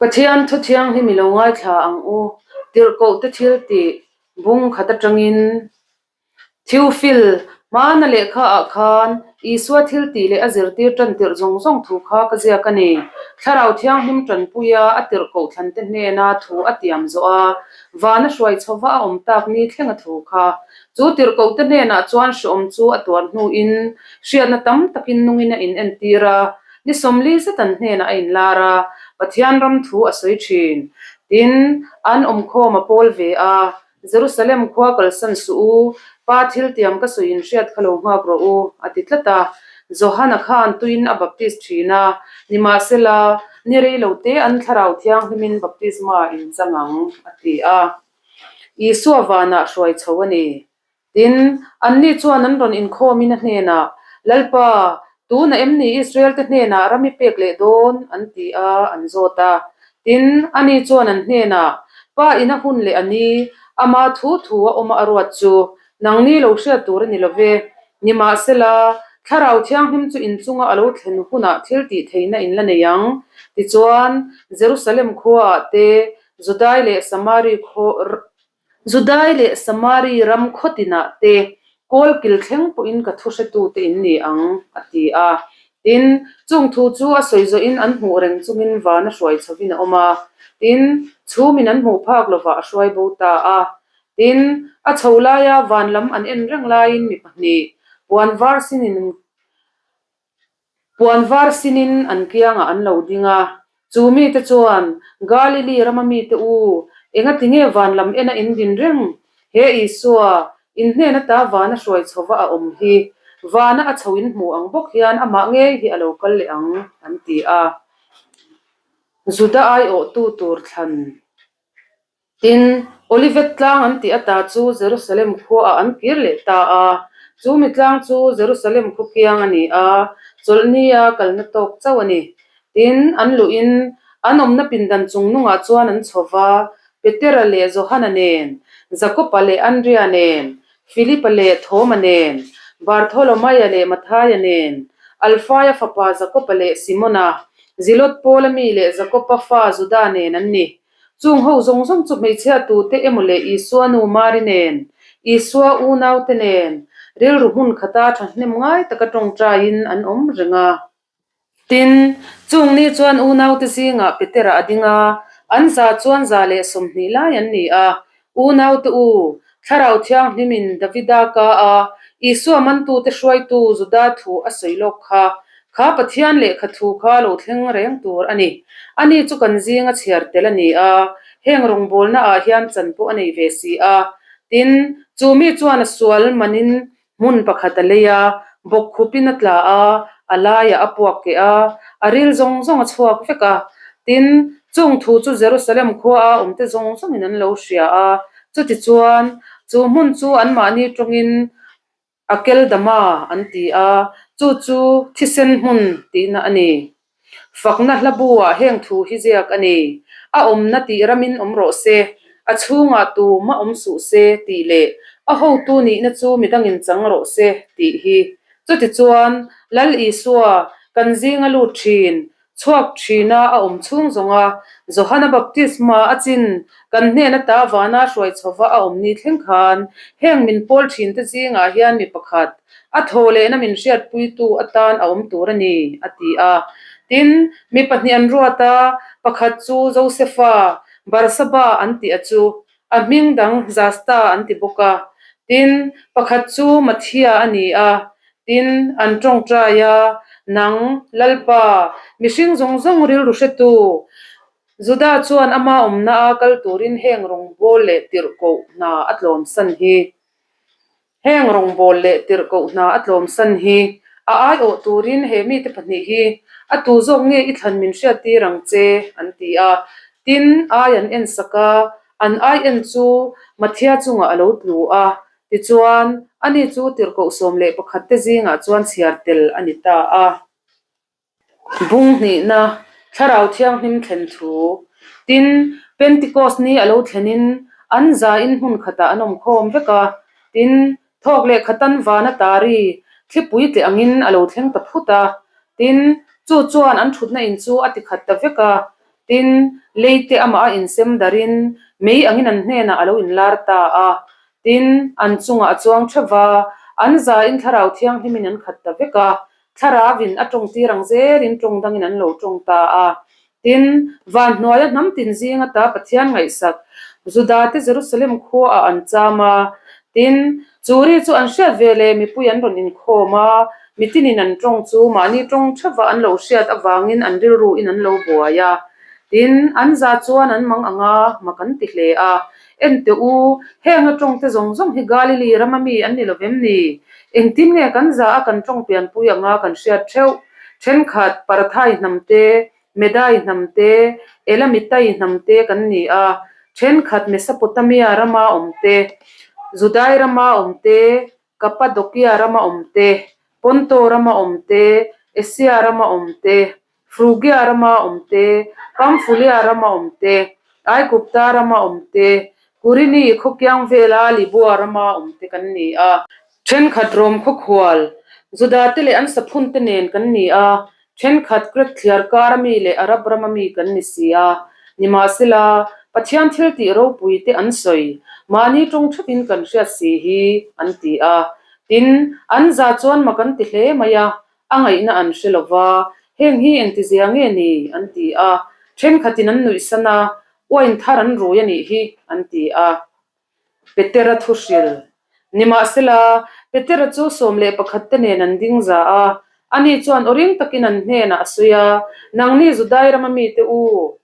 Pathian thu thianghlim i lo ngaithla ang u, tirhkohte thil tih bung khat atangin Theophil, hmana lehkha ah khan Isua thil tih leh a zirtir tan tirh zawng zawng thu kha ka ziak a ni. Thlarau Thianghlim tanpuia a tirhkoh thlante hnena thu a tiam zawh a, vana hruai chhova a awm tak ni thlenga thu kha. Chu tirhkohte hnenah chuan hreawm chu a tuar hnuin hriatna tam takin nungin a inentir a, Ni 40 zet an hnenah a inlar a, Pathian ram thu a sawi thin. Tin, an awmkhawm a pawl ve a, Jerusalem khua kalsan suh u, Pa thil tiam ka sawi inhriat kha lo nghak rawh u, a ti tlat a. Johana khan tuin a baptist thin a, nimahsela, ni rei lo te an Thlarau Thianghlimin baptisma in chang ang, a ti a. Isua vanah hruai chho a ni. Tin, anni chuan an rawn inkhawmin a hnenah, Lalpa, tuna em ni Israel-te hnenah ram i pek leh dawn? an ti a, an zawt a. Tin, ani chuan an hnenah, Pa ina hun leh a ni, ama thu thu a awma a ruat chu, nangni lo hriat tur a ni lo ve. Nimahsela, Thlarau Thianghlim chu inchunga a lo thlen hunah thil tih theihna in la nei ang. Tichuan, Jerusalem khuaah te, Judai leh Samari khaw Judai leh Samari ram khaw tinah te kawl kil thleng pawhin ka thu hretute in ni ang, a ti a. Tin, chung thu chu a sawi zawhin an hmuh reng chungin vana hruai chhovin a awm a. Tin, chhumin an hmuh phak lovah a hruai bo ta a. Tin, a chho laia van lam an en reng laiin mi pahnih, puan var sinin Puan var sinin an kiangah an lo ding a, chu mite chuan, Galili rama mite u, engati nge van lam ena in din reng? He Isua, in hnen ata vana hruai chhova a awm hi, vana a chho in hmu ang bawk hian amah ngei hi a lo kal leh ang, an ti a. Juda aiawhtu tur thlan. Tin, Olivet tlang an tih ata chu Jerusalem khuaah an kir leh ta a. Chu mi tlang chu Jerusalem khaw kiang a ni a, chawlhnia kalna tawk chauh a ni. Tin, an luhin an awmna pindan chung nungah chuan an chho va, Petera leh Johana nen, Jakoba leh Andria nen, Filipa leh Thoma nen, Bartholomaia leh Mathaia nen, Alfaia fapa Jakoba leh Simona, Zilot pawla mi leh Jakoba fa Juda nen an ni. Chung ho zawng zawng chu hmeichhia tute emaw leh Isua nu Mari nen, Isua unaute nen, rilru hmun khata thahnem ngai taka tawngtaiin an awm reng a. Tin, chung ni chuan unaute zingah Petera a ding a, an za chuan 120 lai an ni a. Unaute u, Thlarau Thianghlimin Davida ka a, Isua mantute hruaitu Juda thu a sawi lawk kha, Kha Pathian lehkha thu kha lo thleng reng tur a ni. Ani chu kan zinga chhiar tel a ni a, heng rawngbawlna ah hian chan pawh a nei ve si a. Tin, chu mi chuan a sual manin hmun pakhat a lei a, bawkkhupin a tla a, a laiah a puak keh a, a ril zawng zawng a chhuak vek a. Tin, chung thu chu Jerusalem khua a awmte zawng zawngin an lo hria a. Chutichuan, chu hmun chu anmahni tawngin A kel dama an ti a, chu chu thisen hmun tihna a ni. Fakna hla bu-ah heng thu hi ziak a ni, A awmna tih ramin awm rawh se, a chhungah tumah awm suh se tih leh a hotu nihna chu midangin chang rawh se tih hi. Chutichuan, Lal Isua kan zinga lut thin, Chhuak thina a awm chhung zawnga Johana Baptisma a chin kan hnen ata vana hruai chhova a awm ni thleng khan heng min pawl thinte zingah hian mi pakhat a thaw lehna min hriatpuitu atan a awm tur a ni, a ti a. Tin, mi pahnih an ruat a, pakhat chu Josefa, Barsaba an tih a chu, a hming dang Justa an ti bawk a. Tin, pakhat chu Matthia a ni a, Tin, an tawngtai a, Nang, Lalpa, mihring zawng zawng rilru hretu, Juda chuan ama awmna a kal turin heng rawngbâwl leh tirhkoh hna a tlawmsan hi. Heng rawngbâwl leh tirhkoh hna a tlawmsan hi a aiawh turin he mite pahnih hi a tu zawk nge i thlan min hriattir ang che, an ti a. Tin, ai an ensak a, an ai en chu Mathia chungah a lo tlu a, Tichuan, ani chu tirhkoh 11 te zingah chuan chhiar tel a ni ta a. Bung hnihna, Thlarau Thianghlim thlen thu. Tin, Pentecost ni a lo thlenin an zain hmun khatah an awm khawm vek a. Tin, thawk leh khatan vana tari thlipui tleh angin a lo thleng ta phut a. Tin, chu chuan an thutna in chu a ti khat ta vek a. Tin, leite amah a insem darhin mei angin an hnenah a lo inlar ta a. Tin, an chungah a chuang theuh va, an zain Thlarau Thianghlimin an khat ta vek a. Thlarauvin a tawng tir ang zelin tawng dangin an lo tawng ta a. Tin, van hnuaia hnam tin zing ata Pathian ngaihsak Judate Jerusalem khuaah an cham a. Tin, chu ri chu an hriat ve leh mipui an rawn inkhawm a, mitinin an tawng chu mahni tawng theuhva an lo hriat avangin an rilruin an lo buai a. Tin, an za chuan an mang ang a, mak an ti hle a. En teh u, heng a tawngte zawng zawng hi Galili rama mi an ni lo vem ni? Engtin nge kan za a kan tawng pianpui anga kan hriat theuh? Thenkhat, Parthai hnam te, Medai hnam te, Elamitai hnam te kan ni a, thenkhat Mesopotamia rama awm te, Judai rama awm te, Kapadokia rama awm te, Ponto rama awm te, Asia rama awm te, Frugia rama awm te, Pamfulia rama awm te, Aigupta rama awm te, Kurini khawkiang vela Libua rama awm te kan ni a. Thenkhat Rom khawkhual, Judate leh an saphunte nen kan ni a, thenkhat Grek thliar kara mi leh Arab rama mi kan ni si a. Nimahsela, Pathian thil tih ropuite an sawi, mahni tawng theuhin kan hriat si hi, an ti a. Tin, an za chuan mak an ti hle mai a, A ngaihna an hre lo va, heng hi engtizia nge ni? an ti a. Thenkhatin an nuihsan a, Uain thar an rui a nih hi, an ti a. Petera thu hril. Nimahsela, Petera chu 11 te nen an ding za a. Ani chuan aw ring takin an hnenah a sawi a, Nangni Judai rama mite u,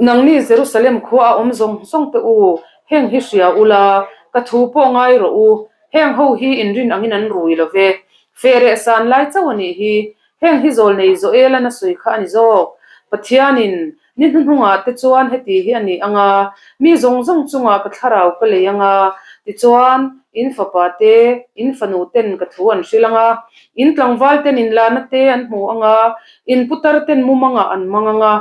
Nangni Jerusalem khua a awm zawng zawng te u, heng hi hria ula, ka thu pawh ngai rawh u, heng ho hi inrin angin an rui lo ve. Feh reh san lai chauh a nih hi, heng hi zawlnei Joel-an a sawi kha a ni zawk. Pathianin ni hnuhnungah te chuan heti hi a ni ang a, mi zawng zawng chungah ka thlarau ka lei ang a, tichuan in fapa te, in fanu ten ka thu an hrilh ang a, in tlangval ten inlana te an hmu ang a, in putar ten mumangah an mang ang a,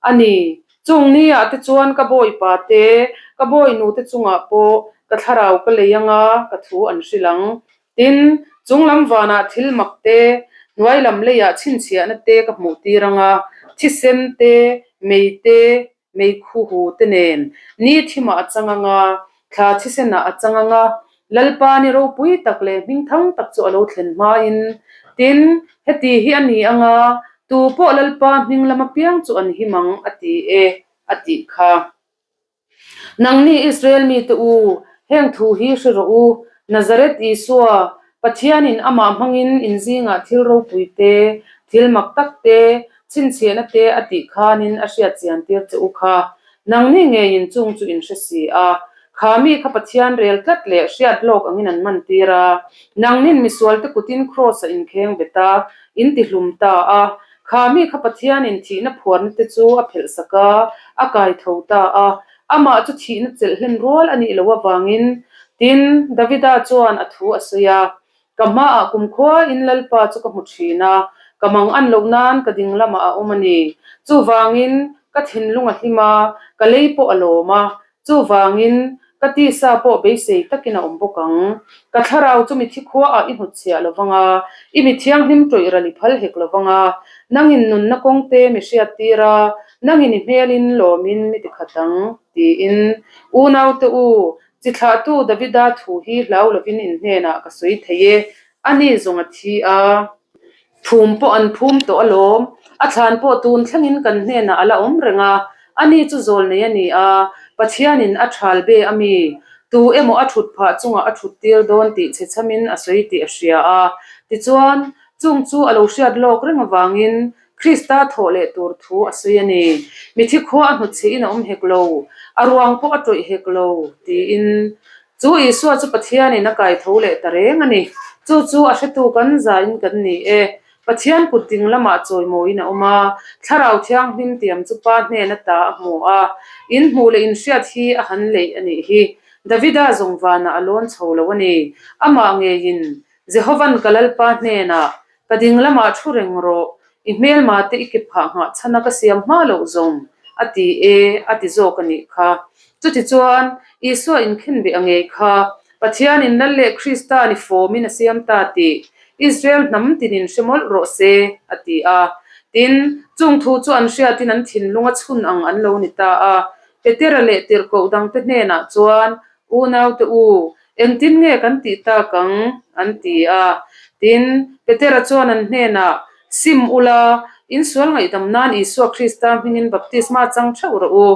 A ni, chung ni ah te chuan ka bawipa te, ka bawinu te chungah pawh ka thlarau ka lei anga ka thu an hrilh ang. Tin, chung lam vanah thil mak te, hnuai lam leiah chhinchhiahna te ka hmuh tir anga, thisen te, mei te, meikhu hu te nen ni thimah a chang anga, thla thisenah a chang anga, Lalpa ni ropui tak leh hmingthang tak chu a lo thlen hmain, tin, heti hi a ni anga, tu pawh Lalpa hming lam apiang chu an him ang, a ti e, a tih kha. Nangni Israel mite u, heng thu hi hre rawh u, Nazareth Isua, Pathianin amah hmangin in zingah thil ropui te, thil mak tak te, chhinchhiahna te a tih khanin a hriat chian tir che u kha. Nangni ngeiin chung chu in hre si a, Kha mi kha Pathian rel tlat leh hriat lawk angin an man tir a, nangnin misualte kutin Kraws-a inkheng bet a, in ti hlum ta a. Kha mi kha Pathianin thihna phuarna te chu a phelh sak a, a kai tho ta a. Amah chu thihna chelh hlen rual a nih loh avangin, tin, Davida chuan a thu a sawi a, Ka hmaah kumkhuain Lalpa chu ka hmu thin a, ka mang an loh nan ka ding lamah a awm a ni. Chuvangin ka thinlung a hlim a, ka lei pawh a lawm a, chuvangin ka tisa pawh beisei takin a awm bawk ang. Ka thlarau chu mithi khuaah i hnutchhiah lo vang a, i mi thianghlim tawih ral i phal hek lo vang a, nangin nunna kawngte mi hriattir a, nangin i hmelin lawmin mi tikhat ang, tiin. Unaute u, Chi thlahtu Davida thu hi hlau lovin in hnenah ka sawi thei e, ani zawng a thi a. Phum pawh an phum tawh alawm, a thlan pawh tun thlengin kan hnenah a la awm reng a, ani chu zawl nei a ni a, Pathianin a thal be a mi, tu emaw a thut phah chungah a thut tir dawn tih che chhamin a sawi tih a hria a. Tichuan, chung chu a lo hriat lawk reng avangin Krista thawh leh tur thu a sawi a ni. Mithi khua a hnutchhihin a awm hek lo, a ruang pawh a tawih hek lo, tiin. Chu Isua chu Pathianin a kai tho leh ta reng a ni. Chu chu a hretu kan zain kan ni e. Pathian kut ding lamah chawimawiin a awm a, Thlarau Thianghlim tiam chu Pa hnen ata a hmu a, in hmuh leh in hriat hi a han leih a nih hi. Davida zawng vanah a lawn chho lo a ni. Amah ngeiin Jehovan ka Lalpa hnenah Ka ding lamah thu reng rawh, i hmelma te i ke phah nghah chhan a ka siam hma loh zawng, a ti e, a ti zawk a nih kha. Chutichuan, Isua inkhenbeh a ngei kha, Pathianin Lal leh Krista ni fawmin a siam ta tih Israel hnam tinin hre mawlh rawh se, a ti a. Tin, Chung thu chu an hriatin an thinlung a chhun ang an lo ni ta a. Petera leh tirhkoh dangte hnenah chuan, Unaute u, engtin nge kan tih tak ang? an ti a. Tin, Petera chuan an hnenah, Sim ula, insual ngaihdam nan Isua Krista hmingin baptisma chang theuh rawh u.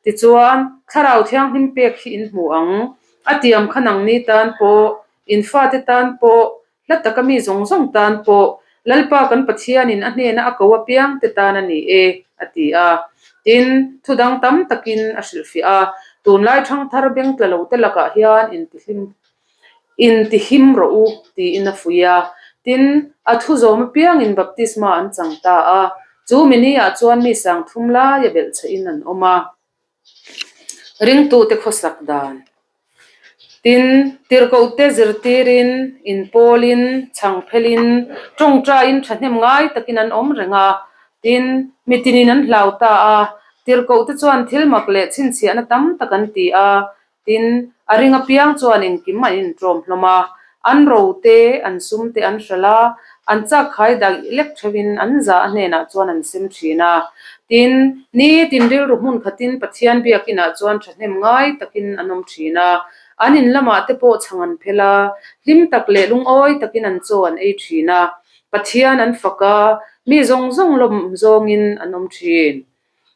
Tichuan, Thlarau Thianghlim pek hi in hmu ang. A tiam kha nangni tan pawh, in fate tan pawh, Hla taka mi zawng zawng tan pawh Lalpa kan Pathianin a hnena a ko apiang te tan a ni e, a ti a. Tin, thu dang tam takin a hrilhfiah a, Tunlai thangthar beng tla lo te lakah hian intihlim intihim rawh u, tiin a fuih a. Tin, a thu zawm apiangin baptisma an chang ta a, chu mi ni-ah chuan mi sang thum laia belhchhehin an awm a. Ringtute khawsak dan. Tin, tirhkohte zirtirin, inpawlin, chhangphelin, tawngtaiin thahnem ngai takin an awm reng a. Tin, mitinin an hlau ta a. Tirhkohte chuan thil mak leh chhinchhiahna tam tak an ti a. Tin, a ring apiang chuan engkim an inṭawm hlawm a. An ro te, an sum te an hralh a, an chak khai daih lek theuhin an za a hnenah chuan an sem thin a. Tin, nitin rilru hmun khatin Pathian biakinah chuan thahnem ngai takin an awm thin a. An in lamah te pawh chhang an phel a, hlim tak leh lungawi takin an chaw an ei thin a. Pathian an fak a, mi zawng zawng lawm zawngin an awm thin.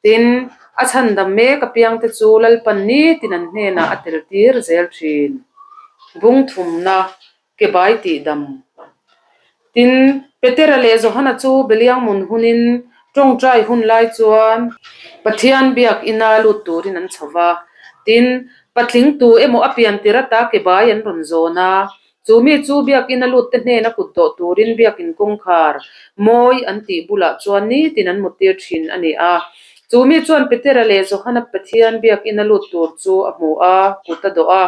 Tin, a chhandam mek apiangte chu Lalpan nitin an hnenah a tel tir zel thin. Bung thumna ke bai tih dam. Tin, Petera leh Johana chu Beliang mun hunin tawngtai hun lai chuan Pathian biak ina lut turin an chho va. Tin, patling tu emaw a pian tir ata ke bai an rawn zawn a, Chu mi chu biakinn a lut te hnena kut dawh turin biakinn kawngkhar mawi an tih bulah chuan nitin an muttir thin a ni a. Chu mi chuan Petera leh Johana Pathian biakinn a lut tur chu a hmu a, kut a dawh a.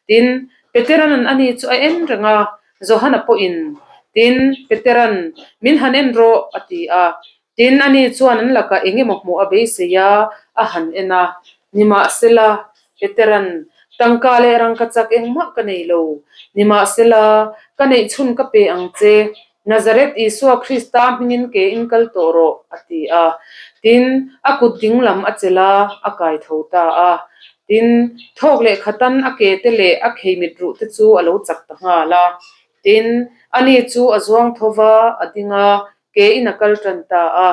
Tin, Petera'n ani chu a en reng a, Johana pawhin, Tin, Petera'n, Min han en rawh, a ti a. Tin, ani chuan an lakah eng emaw hmuh a beisei a, a han en a. Nimahsela, Petera'n, Tangka leh rangka chak engmah ka nei lo. Nimahsela, ka neih chhun ka pe ang che. Nazareth Isua Krista hmingin ke in kal tawh rawh, a ti a. Tin, a kut ding lam a chelh a, a kai tho ta a. Tin, thawk leh khatan a ke te leh a kheimit ruh te chu a lo chak ta nghal a. Tin, ani chu a zuang tho va, a ding a, ke in a kal tan ta a.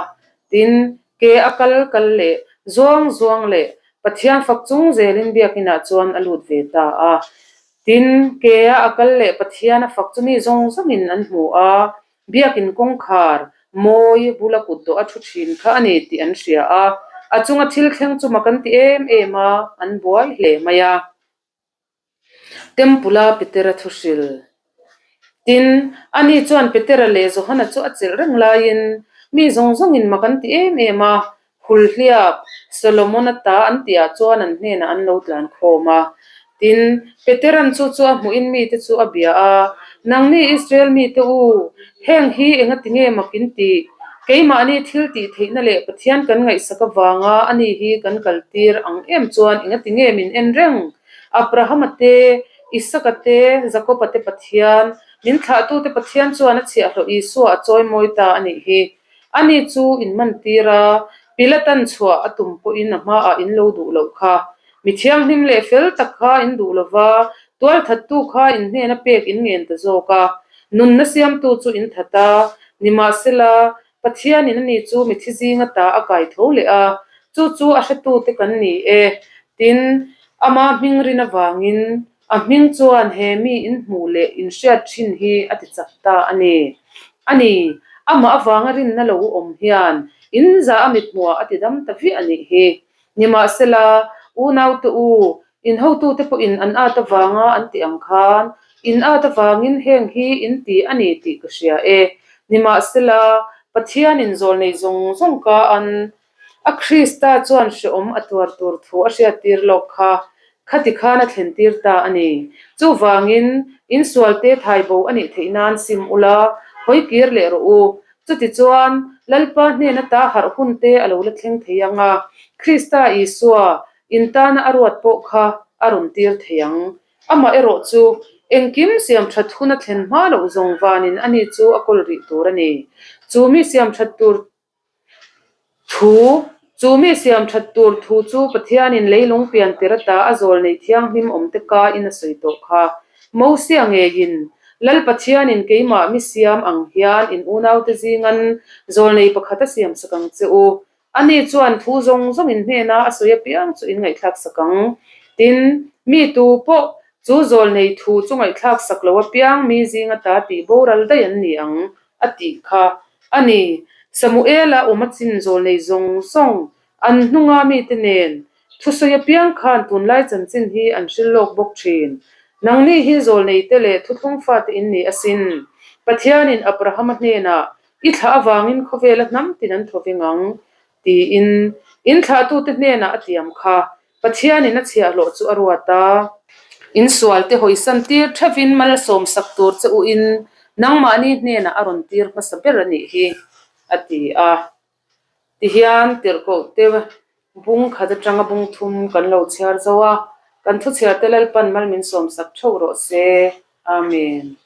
Tin, ke a kal kal leh zuang zuang leh Pathian fak chung zelin biakinah chuan a lut ve ta a. Tin, ke a a kal leh Pathian a fak chu mi zawng zawngin an hmu a, biakin kawngkhar mawi bula kut dawh a thu thin kha a ni tih an hria a. A chunga thil thleng chu mak an ti em em a, an buai hle mai a. Tempula Petera thu hril. Tin, ani chuan Petera leh Johana chu a chelh reng laiin mi zawng zawngin mak an ti em em a, Hulhliap, Solomona ta an tihah chuan an hnenah an lo tlan khawm a. Tin, Petera'n chu chu a hmuhin mite chu a bia a, Nangni Israel mite u, heng hi engati nge mak in tih? Keimahni thil tih theihna leh Pathian kan ngaihsak avanga ani hi kan kaltir ang em chuan engati nge min en reng? Abrahama te, Isaka te, Jakoba te Pathian, min thlahtute Pathian chuan a chhiahhlawh Isua a chawimawi ta a nih hi. Ani chu in mantir a, Pilatan chhuah a tum pawhin a hmaah in lo duh loh kha. Mi thianghlim leh fel tak kha in duh lo va, tualthattu kha in hnena pek in ngen ta zawk a. Nunna siamtu chu in that a, nimahsela, Pathianin ani chu mithi zinga ta a kai tho leh a, chu chu a hretute kan ni e. Tin, ama hming rin avangin a hming chuan he mi in hmuh leh in hriat thin hi a ti chak ta a ni. A ni, amah avanga rinna lo awm hian in za a mithmuah a ti dam ta viah a nih hi. Nimahsela, unaute u, In hotute pawhin an at avanga an tih ang khan, in at avangin heng hi in ti a ni tih ka hria e. Nimahsela, Pathianin zawlnei zawng zawng ka an a Krista chuan hrehawm a tuar tur thu a hriattir lawk kha, khati khan a thlentir ta a ni. Chuvangin, in sualte thaibo a nih theih nan sim ula, hawi kir leh rawh u. Chutichuan, Lalpa hnen ata harh hunte a lo la thleng thei ang a, Krista Isua, In tana a ruat pawh kha a rawn tir thei ang. Amah erawh chu engkim siam that hun a thlen hma loh zawng vanin ani chu a kawl rih tur a ni. Chu mi siam that tur. Thu, Chu mi siam that tur thu chu Pathianin leilung pian tir ata a zawl nei thianghlim awmte ka in a sawi tawh kha. Mosia ngeiin, Lal Pathianin keimah mi siam ang hian in unaute zingan zawl nei pakhat a siam sak ang che u. Ani chuan thu zawng zawng in hnena a sawi apiang chu in ngaihthlak sak ang. Tin, mi tu pawh chu zawl nei thu chu ngaihthlak sak lo apiang mi zing ata tih boral daih an ni ang, a tih kha a ni. Samuela awm a chin zawl nei zawng zawng an hnunga mite nen thusawi apiang khan tunlai chanchin hi an hril lawk bawk thin. Nangni hi zawl neite leh thuthlung fate in ni asin. Pathianin Abrahama hnenah I thlah avangin khawvela hnam tin an thaw veng ang, tiin in thlahtute hnenah a tiam kha. Pathianin a chhiahhlawh chu a ruat a. In sualte hawisan tir theuhin malsawm sak tur che uin nangmahni hnenah a rawn tir hmasa ber a nih hi, a ti a. Tihian tirhkoh te bung khat atanga bung thum kan lo chhiar zo a, kan thuchhiarte Lalpan mal min sawmsak theuh rawh se. Amen.